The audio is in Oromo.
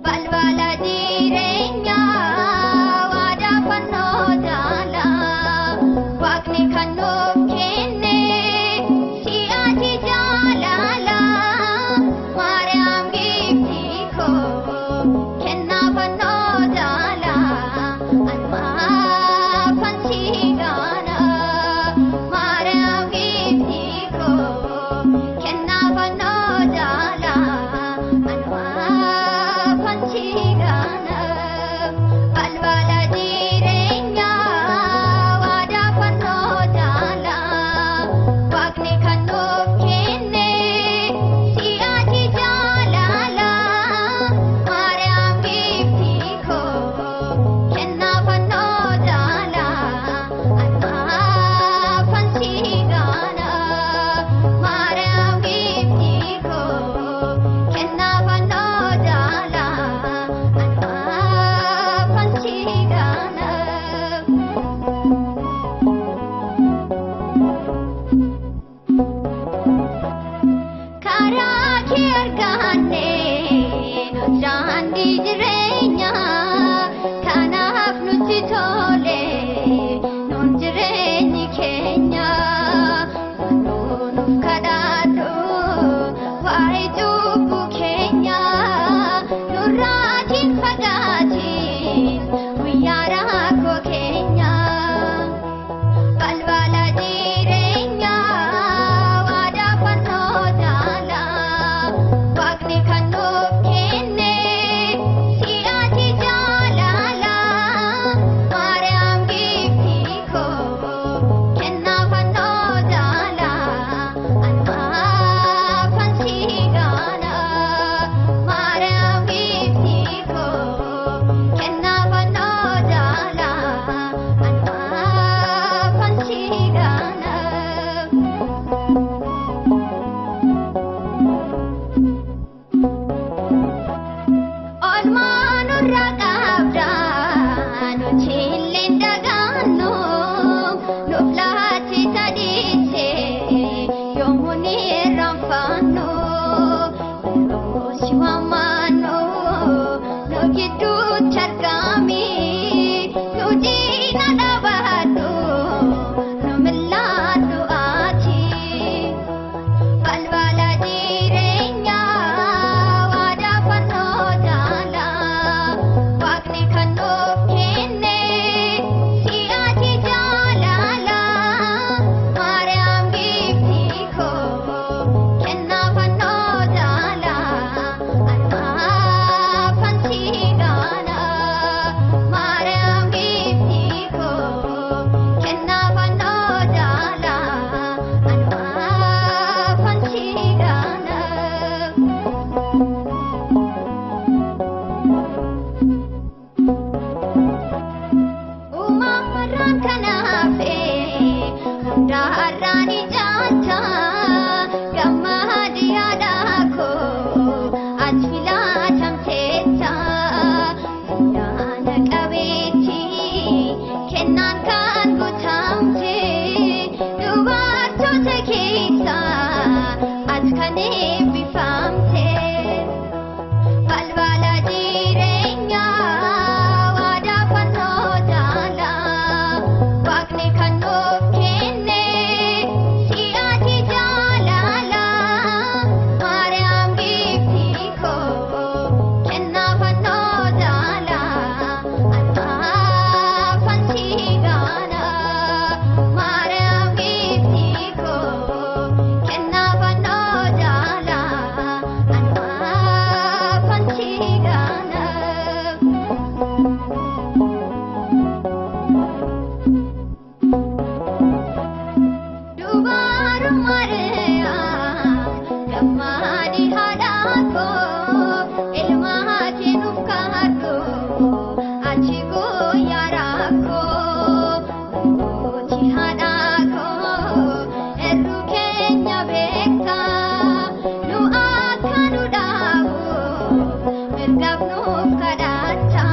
Balbala jireenyaa waadaa fannoo jaalaa Waaqni kan nuuf kenne si'aati jaalalaa Maariyaam giiftii koo kennaa fannoo jaalaa Anumaafan si gaana Maariyaam giiftii koo kennaa fannoo jaalaa Anumaafan si gaana Balbala jireenyaa waadaa fannoo jaalaa Waaqni kan nuuf kenne si'aati jaalalaa Maariyaam giiftii koo kennaa fannoo jaalaa Anumaafan si gaana Maariyaam giiftii koo kennaa fannoo jaalaa Anumaafan si gaana. Karaa kee arganne nu daandii jireenyaa kanaaf nutti tole nuun jireenyi keenya nuuf kadhadhu waa'ee cubbuu keenya nurraatiin fagaatiin guyyaa rakkoo keenya. Balbala jireenyaa waadaa fannoo jaalaa Waaqni kan nuuf kenne si'aati jaalalaa Maariyaam giiftii koo kennaa fannoo jaalaa Anumaafan si gaana Maariyaam giiftii koo kennaa fannoo jaalaa Anumaafan si gaana. Oolmaa nurra qabda nuti illee dagaannu nuuf laatti sadiise yoomuu ni irraanfannu yeroo si waamaannu nu gidduutti argami nu diina dhaabadhu nu millaadhu ati. Balbala jireenyaa waadaa fannoo jaalaa Waaqni kan nuuf kenne si'aati jaalalaa Maariyaam giiftii koo kennaa fannoo jaalaa Anumaafan si gaana Maariyaam giiftii koo. Yaa rakkoo mootii haadhaa koo erru keenya beektaa nu akka nu dhaabu mirgaaf nuuf kadhatta.